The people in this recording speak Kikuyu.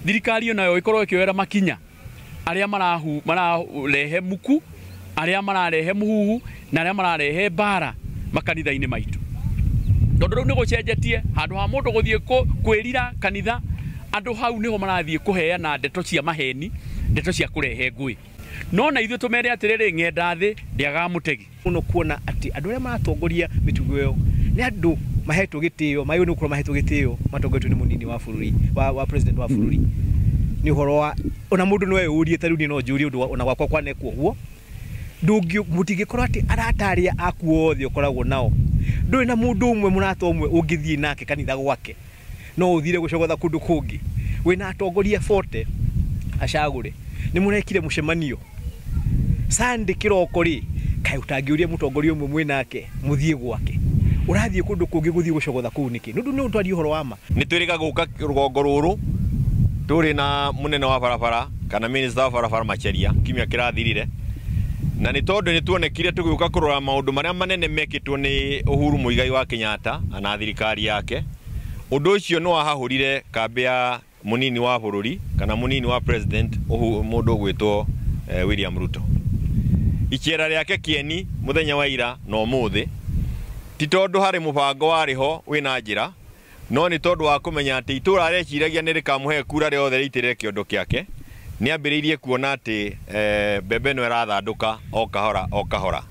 Thirikari onayo ĩkorwo ĩkĩoera makinya arĩa marahu mararehe muku, arĩa mararehe muhuhu na arĩa mararehe mbara makanitha-inĩ maitũ. Tondũ rĩu nĩ gũcenjetie, handũ ha mũndũ gũthiĩ kwĩrira kanitha, andũ hau nĩho marathiĩ kũheana ndeto cia maheni, ndeto cia kũrehe ngũĩ. No na ithuĩ tũmere atĩrĩrĩ, ng'enda thĩ ndĩagaga mũtegi. Mũno kuona atĩ andũ arĩa maratongoria mĩtugo ĩyo nĩ andũ mahetwo gĩtĩo, magĩrĩirwo nĩ gũkorwo mahetwo gĩtĩo, matongoretio nĩ mũnini wa bũrũri, wa president wa bũrũri. Nĩ ũhoro wa ona mũndũ no eyũrie, ta rĩu niĩ no njũrie ũndũ ona gwakwa kwanekwo ũguo, mũtingĩkorwo atĩ arata arĩa aku othe ũkoragwo nao, ndũrĩ na mũndũ ũmwe mũrata ũmwe ũngĩthiĩ nake kanitha gwake, no ũthire gũcogotha kũndũ kũngĩ. Wĩna atongoria 40 acagũre, nĩ mũrekire mũcemanio Sunday kĩroko rĩ, kaĩ ũtangĩũria mũtongoria ũmwe mwĩ nake mũthiĩ gwake, ũrathiĩ kũndũ kũngĩ gũthiĩ gũcogotha kũu nĩkĩ? Nĩ ũndũ nĩ ũtwarie ũhoro wa ma. Nĩ twĩrĩga gũka rũgongo rũrũ tũrĩ na mũnene wa barabara kana minister wa barabara Macharia kiumia kĩrathirire, na nĩ tondũ nĩ tuonekire tũgĩũka kũrora maũndũ marĩa manene mekĩtwo nĩ Uhuru Muigai wa Kenyatta na thirikari yake. Ũndũ ũcio nĩ wahahũrire kambĩ ya mũnini wa bũrũri kana mũnini wa president mũndũ ũgwĩtwo William Ruto. Iceera rĩake kĩeni mũthenya wa ira na ũmũthĩ ti tondũ harĩ mũbango warĩ ho wĩna njĩra, no nĩ tondũ wa kũmenya atĩ itũra areciragia nĩ rĩkamũhe kura rĩothe rĩitĩrĩre kĩondo kĩake. Nĩ ambĩrĩirie kuona atĩ mbembe ĩno ĩrathandũka o kahora o kahora.